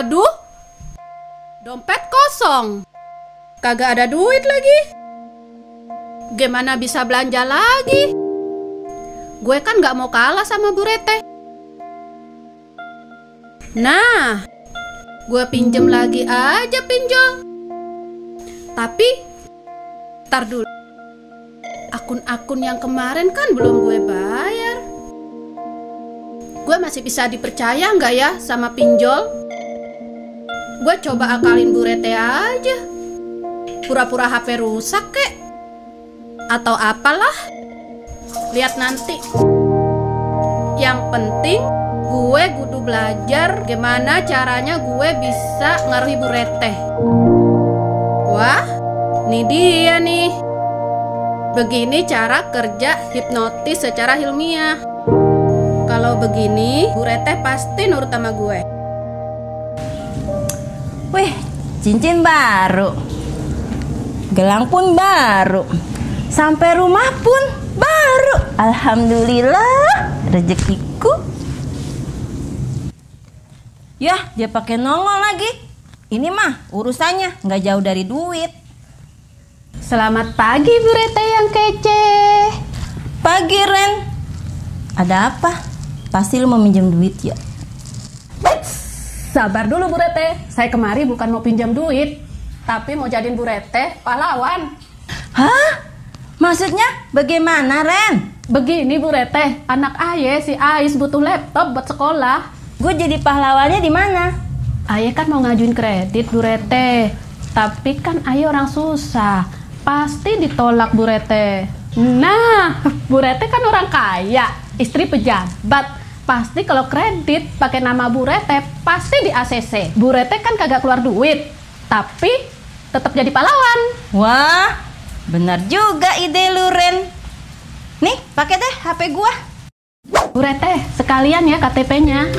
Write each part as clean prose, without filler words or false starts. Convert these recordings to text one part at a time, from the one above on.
Waduh, dompet kosong. Kagak ada duit lagi. Gimana bisa belanja lagi? Gue kan gak mau kalah sama Bu Rete. Nah, gue pinjem lagi aja pinjol. Tapi, tar dulu. Akun-akun yang kemarin kan belum gue bayar. Gue masih bisa dipercaya nggak ya sama pinjol? Gue coba akalin Bu Rete aja. Pura-pura HP rusak kek, atau apalah. Lihat nanti. Yang penting gue kudu belajar gimana caranya gue bisa ngaruhi Bu Rete. Wah, ini dia nih. Begini cara kerja hipnotis secara ilmiah. Kalau begini, Bu Rete pasti nurut sama gue. Wih, cincin baru, gelang pun baru, sampai rumah pun baru. Alhamdulillah, rezekiku. Yah, dia pakai nongol lagi. Ini mah urusannya nggak jauh dari duit. Selamat pagi Bu Rete yang kece. Pagi Ren. Ada apa? Pasti lu mau minjem duit ya? Sabar dulu Bu Rete. Saya kemari bukan mau pinjam duit, tapi mau jadiin Bu Rete pahlawan. Hah? Maksudnya bagaimana Ren? Begini Bu Rete, anak Aye si Ais butuh laptop buat sekolah. Gue jadi pahlawannya di mana? Aye kan mau ngajuin kredit Bu Rete, tapi kan Aye orang susah, pasti ditolak Bu Rete. Nah, Bu Rete kan orang kaya, istri pejabat. Pasti kalau kredit pakai nama Bu Rete pasti di ACC. Bu Rete kan kagak keluar duit, tapi tetap jadi pahlawan. Wah, benar juga ide lu Ren. Nih, pakai deh HP gua. Bu Rete, sekalian ya KTP-nya.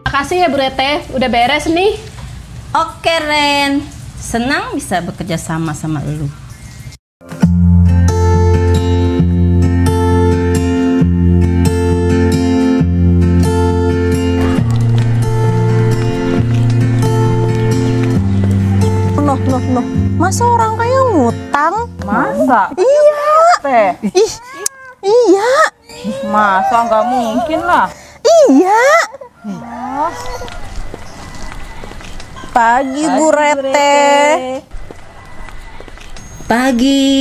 Makasih ya Bu Rete, udah beres nih. Oke Ren, senang bisa bekerja sama lu. Loh, masa orang kaya ngutang? Masa? Iya. Ih, iya. Masa nggak mungkin lah. Iya. Pagi Bu Rete. Pagi.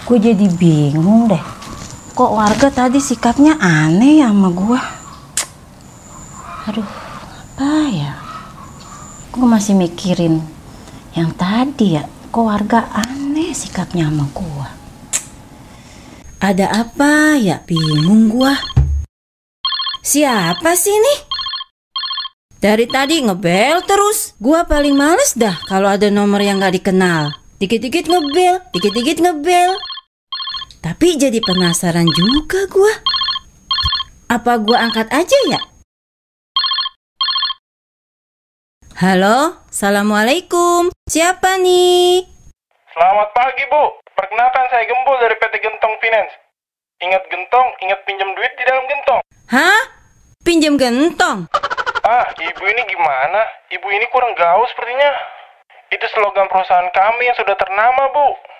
Gue jadi bingung deh. Kok warga tadi sikapnya aneh ya sama gue? Aduh, apa ya? Gue masih mikirin yang tadi ya. Kok warga aneh sikapnya sama gue? Ada apa ya? Bingung gue. Siapa sih nih? Dari tadi ngebel terus. Gue paling males dah kalau ada nomor yang gak dikenal. Dikit-dikit ngebel, dikit-dikit ngebel. Tapi jadi penasaran juga gua. Apa gua angkat aja ya? Halo, Assalamualaikum. Siapa nih? Selamat pagi Bu, perkenalkan saya Gembul dari PT Gentong Finance. Ingat gentong, ingat pinjam duit di dalam gentong. Hah? Pinjam gentong? Ah, ibu ini gimana? Ibu ini kurang gaul sepertinya. Itu slogan perusahaan kami yang sudah ternama Bu.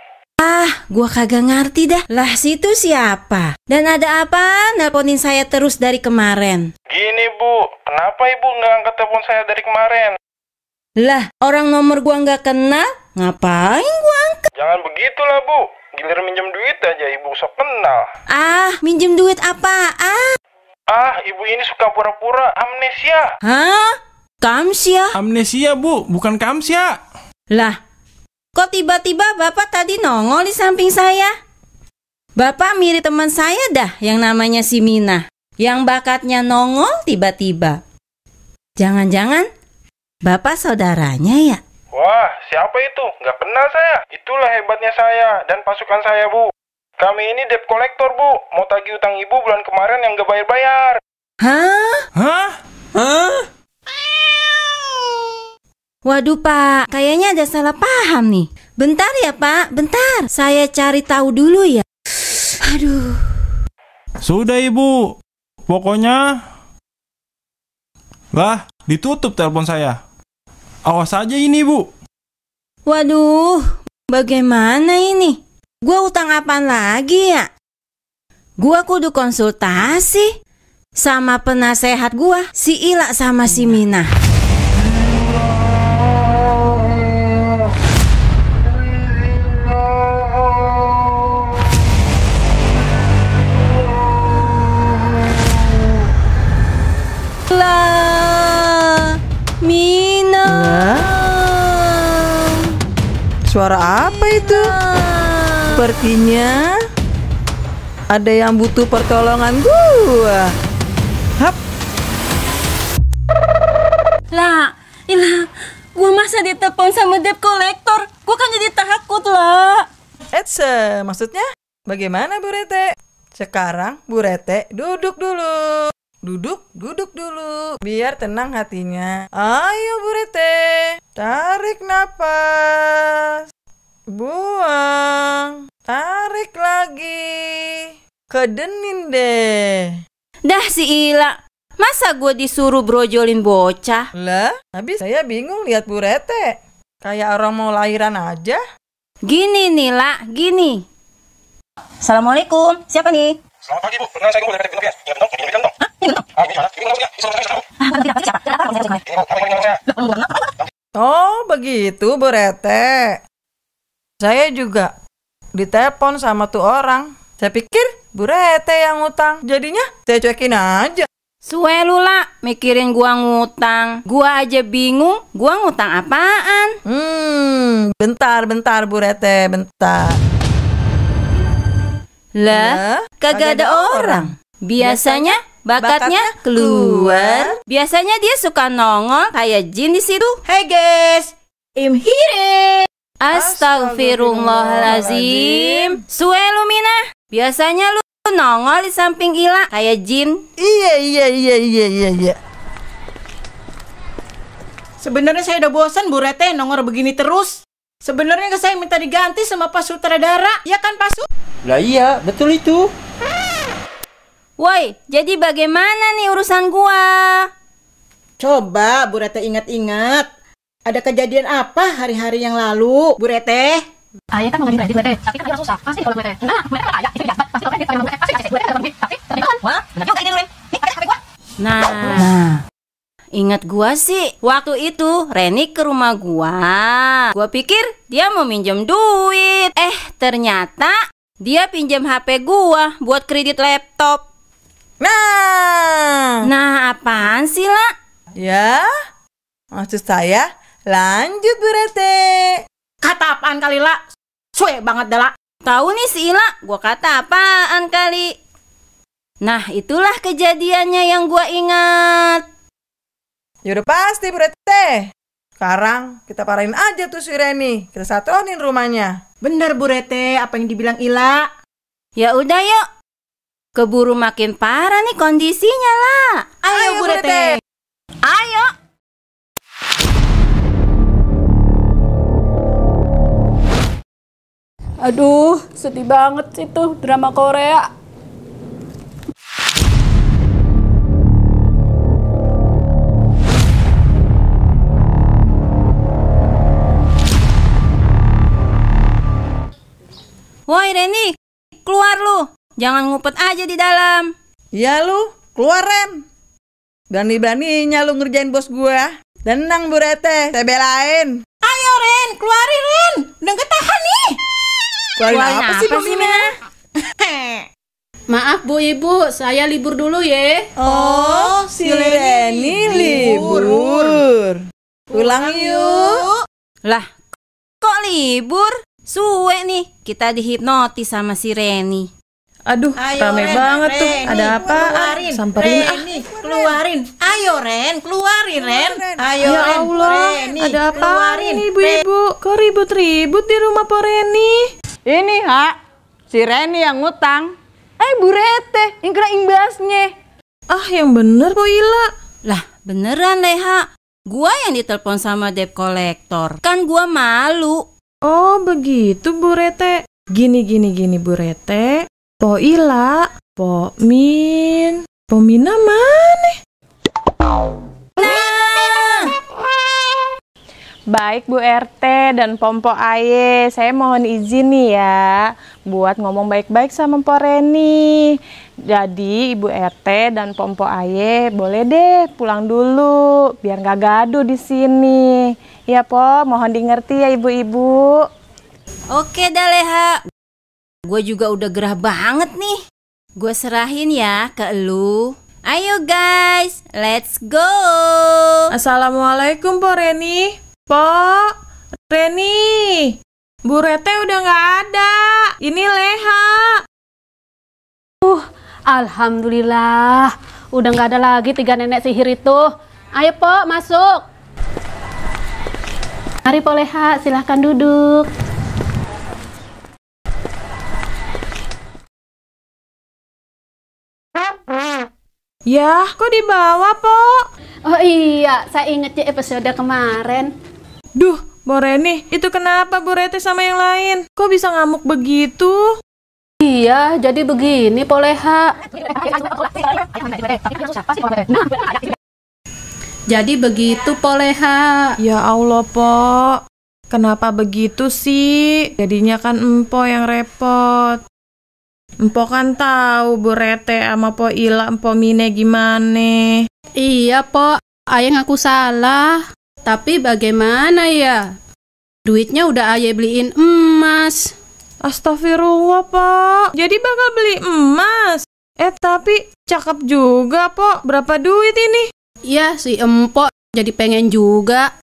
Ah, gua kagak ngerti dah. Lah situ siapa? Dan ada apa nelponin saya terus dari kemarin? Gini Bu, kenapa Ibu nggak angkat telepon saya dari kemarin? Lah, orang nomor gua nggak kenal, ngapain gua angkat? Jangan begitulah Bu, giliran minjem duit aja Ibu sok kenal. Ah, minjem duit apaan? Ah, Ibu ini suka pura-pura amnesia. Hah? Kamsia? Amnesia Bu, bukan kamsia. Lah, kok tiba-tiba Bapak tadi nongol di samping saya? Bapak mirip teman saya dah yang namanya si Mina, yang bakatnya nongol tiba-tiba. Jangan-jangan Bapak saudaranya ya? Wah, siapa itu? Nggak kenal saya. Itulah hebatnya saya dan pasukan saya, Bu. Kami ini debt collector, Bu. Mau tagih utang ibu bulan kemarin yang nggak bayar-bayar. Hah? Hah? Hah? Waduh Pak, kayaknya ada salah paham nih. Bentar ya Pak, bentar. Saya cari tahu dulu ya. Aduh. Sudah Ibu. Pokoknya... Lah, ditutup telepon saya. Awas aja ini Bu. Waduh, bagaimana ini? Gua utang apaan lagi ya? Gua kudu konsultasi sama penasehat gua, si Ila sama si Mina. Lah, Mina. Suara apa itu? Sepertinya ada yang butuh pertolongan gua. Hap. Lah, Ila, gua masa ditelepon sama debt collector? Gua kan jadi takut lah. Maksudnya bagaimana Bu Rete? Sekarang Bu Rete duduk dulu. Duduk dulu. Biar tenang hatinya. Ayo Bu Rete, tarik napas. Buang. Tarik lagi. Kedenin deh. Dah si Ila, masa gua disuruh brojolin bocah? Lah, habis saya bingung lihat Bu Rete. Kayak orang mau lahiran aja. Gini nih lah, gini. Assalamualaikum, siapa nih? Selamat pagi, Bu. Perkenalkan saya, Bu, dari Detektif Novian. Ingat dong, ini dong. Ah, ini mana? Ibu nggak maksudnya? Oh, begitu Bu Rete. Saya juga ditelepon sama tuh orang. Saya pikir Bu Rete yang ngutang. Jadinya saya cuekin aja. Suwe lu lah, mikirin gua ngutang. Gua aja bingung, gua ngutang apaan? Bentar Bu Rete, bentar. Lah, kagak ada orang. Biasanya bakatnya keluar. Biasanya dia suka nongol kayak jin di situ. Hey guys, I'm here. Astagfirullahalazim. Suwe lu Mina, biasanya lu nongol di samping Ila kayak jin. Iya. Sebenarnya saya udah bosan Bu Rete nongol begini terus. Sebenarnya saya minta diganti sama Pak Sutradara, ya kan Pak Su? Lah iya, betul itu. Woi, jadi bagaimana nih urusan gua? Coba Bu Rete ingat-ingat. Ada kejadian apa hari-hari yang lalu, Bu Rete? Ayah kan mau kredit Bu Rete, tapi kan ayah susah. Pasti kalau Bu Rete. Enggak, Bu Rete kan ayah, itu biasa. Pasti kalau kredit kalau Bu Rete, pasti Bu Rete dapat duit. Tapi ternyata wah, benar juga ide lu. Nih, ada HP gua. Nah, ingat gua sih, waktu itu Reni ke rumah gua. Gua pikir dia mau minjem duit. Ternyata dia pinjam HP gua buat kredit laptop. Nah, apaan sih lah? Ya, maksud saya lanjut Bu Rete. Kata apaan kali lah? Suwe banget dah lah. Tahu nih si Ila, gua kata apaan kali? Nah, itulah kejadiannya yang gua ingat. Yaudah pasti Bu Rete. Sekarang kita parahin aja tuh si Reni. Kita satronin rumahnya. Bener Bu Rete, apa yang dibilang Ila. Ya udah yuk. Keburu makin parah nih kondisinya lah. Ayo Bu Rete. Ayo. Aduh, sedih banget sih tuh drama Korea. Woi Reni, keluar lu. Jangan ngumpet aja di dalam. Ya lu, keluar Ren. Berani-beraninya lu ngerjain bos gua. Tenang Bu Rete, saya belain. Ayo Ren, keluarin Ren. Udah gak tahan nih. Keluarin apa sih Bu Mina? Maaf Bu Ibu, saya libur dulu ya. Oh, si Reni libur. Pulang yuk. Lah, kok libur? Suwe nih, kita dihipnotis sama si Reni. Aduh, Ayo, rame Ren, banget tuh. Reni, Ada apa? Keluarin, Samperin ah. Reni, keluarin. Ayo Ren, keluarin Ren. Ayo Ya Ren, Allah, Reni, ada apa keluarin. ini ibu-ibu? Kok ribut-ribut di rumah Po Reni? Ini Hak, si Reni yang ngutang. Bu Rete, yang kena imbasnya. Ah, yang bener Po Ila. Lah, beneran Leha. Gua yang ditelepon sama debt collector. Kan gua malu. Oh, begitu Bu Rete. Gini Bu Rete. Po Ila, Po Mina mana? Baik Bu RT dan Pompo Aye, saya mohon izin nih ya buat ngomong baik-baik sama Po Reni. Jadi Ibu RT dan Pompo Aye boleh deh pulang dulu biar nggak gaduh di sini. Ya Po, mohon dimengerti ya ibu-ibu. Oke dah Leha. Gue juga udah gerah banget nih. Gue serahin ya ke elu. Ayo guys, let's go. Assalamualaikum Po Reni. Po Reni, Bu Rete udah nggak ada. Ini Leha. Alhamdulillah, udah nggak ada lagi 3 nenek sihir itu. Ayo Po, masuk. Mari Po Leha, silahkan duduk. Yah, kok dibawa Po? Oh iya, saya inget ya episode kemarin. Duh, Bu Reni, itu kenapa Bu Rete sama yang lain? Kok bisa ngamuk begitu? Iya, jadi begini Po Leha. Jadi begitu Po Leha. Ya Allah Po, kenapa begitu sih? Jadinya kan Empo yang repot. Empo kan tahu Bu Rete sama Po Ila, Empo Mine gimana. Iya Po, Ayah ngaku salah. Tapi bagaimana ya? Duitnya udah Ayah beliin emas. Astagfirullah Po, jadi bakal beli emas. Tapi cakep juga Po, berapa duit ini? Ya si Empo jadi pengen juga.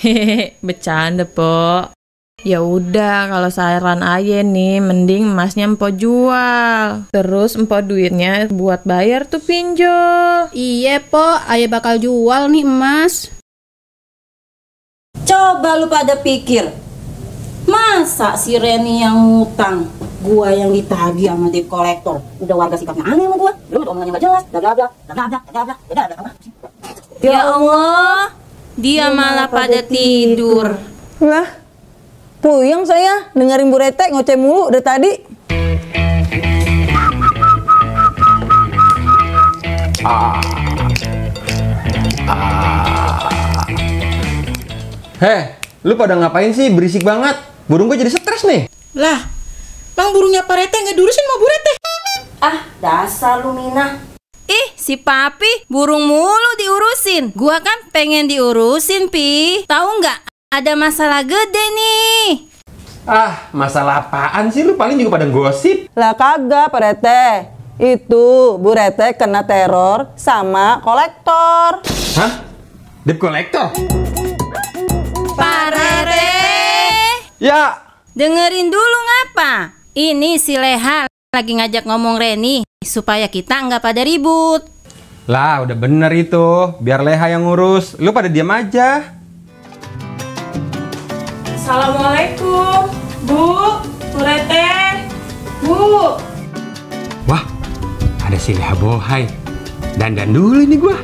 Hehehe, bercanda Po. Ya udah, kalau saran Aye nih, mending emasnya Empo jual. Terus Empo duitnya buat bayar tuh pinjol. Iya Po, Ayah bakal jual nih emas. Coba lu pada pikir, masa si Reni yang ngutang, gua yang ditagih sama debt collector. Udah warga sikapnya aneh sama gua. Lu omongannya nggak jelas, Ya Allah, dia malah pada tidur. Lah, puyeng saya dengerin Bu Rete ngoceh mulu dari tadi. Heh, lu pada ngapain sih? Berisik banget. Burung gue jadi stres nih. Lah, Bang burungnya Pak Rete nggak diurusin sama Bu Rete. Ah, dasar lu Mina. Ih, si Papi burung mulu diurusin. Gua kan pengen diurusin, Pi. Tahu nggak? Ada masalah gede nih. Ah, masalah apaan sih? Lu paling juga pada gosip. Lah kagak Pak Rete. Itu Bu Rete kena teror sama kolektor. Hah? Debt collector? Pak Rete. Ya. Dengerin dulu ngapa? Ini si Leha lagi ngajak ngomong Reni supaya kita nggak pada ribut. Lah, udah bener itu. Biar Leha yang ngurus. Lu pada diam aja. Assalamualaikum, Bu Rete, Bu. Wah, ada si Leha Bohai. Dandan dulu ini gua.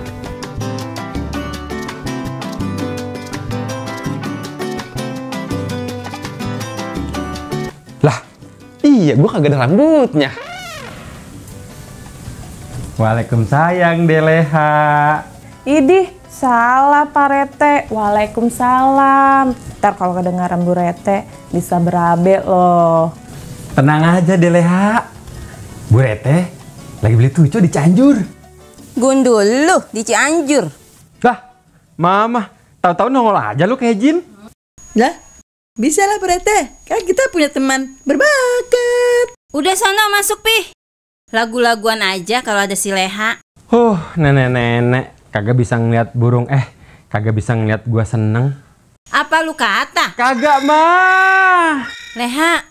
Lah, iya gua kagak ada rambutnya. Waalaikumsalam deh Leha. Idih, salah Pak Rete. Waalaikumsalam. Ntar kalau kedengaran Bu Rete bisa berabe loh. Tenang aja deh Leha. Bu Rete lagi beli tuco di Cianjur. Gundul lu di Cianjur. Lah, Mama, tahu-tahu nongol aja lu kayak jin. Lah, bisa lah Pak Rete. Kan kita punya teman berbakat. Udah sana masuk, Pi. Lagu-laguan aja kalau ada si Leha. Nenek-nenek kagak bisa ngeliat burung, kagak bisa ngeliat gua seneng. Apa lu kata? Kagak, mah. Leha,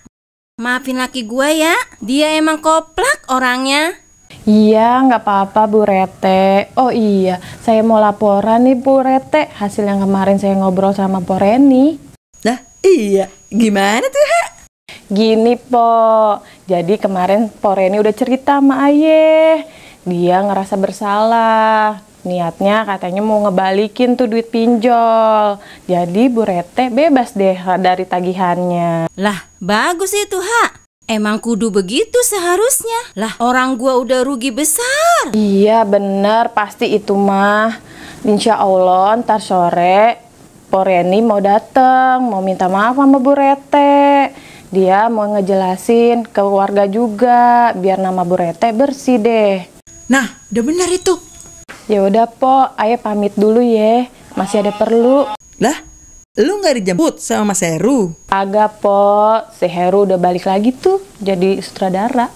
Maafin laki gua ya, dia emang koplak orangnya. Iya, nggak apa-apa Bu Rete. Oh iya, saya mau laporan nih Bu Rete, hasil yang kemarin saya ngobrol sama Po Reni. Nah, iya. Gimana tuh, Ha? Gini Po, jadi kemarin Po Reni udah cerita sama Ayah. Dia ngerasa bersalah. Niatnya katanya mau ngebalikin tuh duit pinjol. Jadi Bu Rete bebas deh dari tagihannya. Lah, bagus itu, Ha. Emang kudu begitu seharusnya. Lah, orang gua udah rugi besar. Iya bener, pasti itu mah. Insya Allah ntar sore Po Reni mau dateng, mau minta maaf sama Bu Rete. Dia mau ngejelasin ke warga juga, biar nama Bu Rete bersih deh. Nah, udah benar itu. Ya udah Po, Ayah pamit dulu ya, masih ada perlu. Lah, lu nggak dijemput sama Mas Heru? Agak Po, si Heru udah balik lagi tuh jadi sutradara.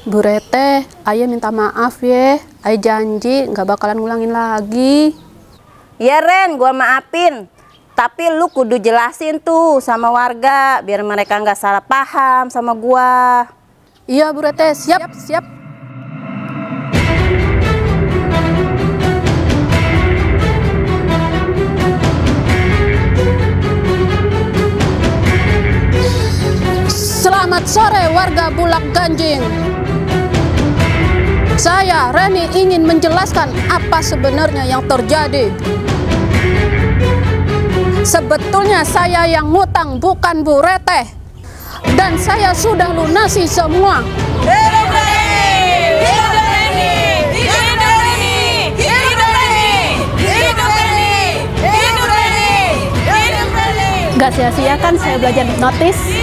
Bu Rete, Ayah minta maaf ya. Ayah janji nggak bakalan ngulangin lagi. Ya Ren, gua maafin. Tapi lu kudu jelasin tuh sama warga biar mereka nggak salah paham sama gua. Iya Bu Rete, siap, siap. Selamat sore warga Bulak Ganjing. Saya Reni ingin menjelaskan apa sebenarnya yang terjadi. Sebetulnya saya yang ngutang, bukan Bu Rete. Dan saya sudah lunasi semua. Hidup Reni! Hidup Reni! Hidup Reni! Hidup Reni! Hidup Reni! Hidup Reni! Hidup Reni! Gak sia-sia kan saya belajar hipnotis?